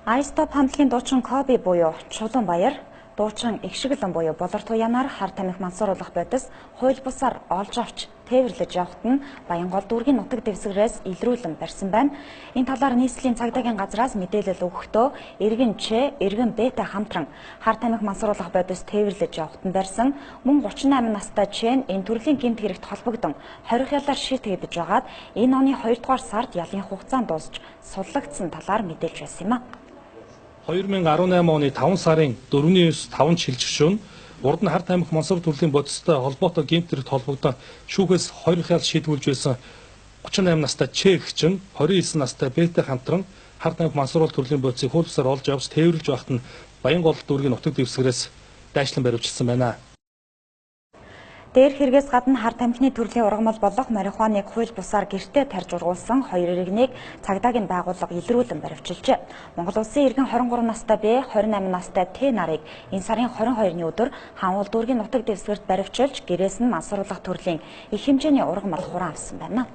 Ice Top хамтлагийн дуучин Коби буюу Чулуун Баяр, дуучин Игшиглэн буюу Болор Туянаар хар тамхи мансууруулах бодис хууль бусаар олж авч тээвэрлэж явахад нь Баянгол дүүргийн нутаг дэвсгэрээс илрүүлэн барьсан байна. Энэ талаар нийслэлийн цагдаагийн газраас мэдээлэл өгөхдөө иргэн Ч, иргэн Б-тэй хамтран хар тамхи мансууруулах бодис тээвэрлэж явахад нь барьсан мөн 38 настай Ч нь энэ төрлийн гэмт хэрэгт холбогдсон хорих ялаар шийтгэгдэж байгаад энэ оны 2 дугаар сард ялын хугацаанд дуусч суллагдсан талаар мэдээлж байсан юм а. 2018 оны 5 сарын 4-ний 5-нд шилжих шөнө урд нь хар тамхи мансуур төрлийн бодистой холбоотой гэмт хэрэгт холбогдсон шүүхээс 20 ял шийтгүүлж байсан 38 настай Ч гэгчин 29 настай Б-тэй хамтран хар тамхи мансууруулах төрлийн бодисыг хууль бусаар олж авч тээвэрлэж байхад нь Баянгол дүүргийн нутаг дэвсгэрээс дайшлан баривчилсан байна. Дээр хэрэгээс гадна хар тамхины төрлийн ургамал болох марихуаныг хууль бусаар гэртээ тарьж ургуулсан хоёр иргэнийг цагдаагийн байгууллага илрүүлэн баривчилжээ. Монгол Улсын иргэн 23 настай Б, 28 настай Т нарыг энэ сарын 22-ны өдөр Хаануул дүүргийн нутаг дэвсгэрт баривчилж гэрээс нь мансууруулах төрлийн их хэмжээний ургамал хураан авсан байна.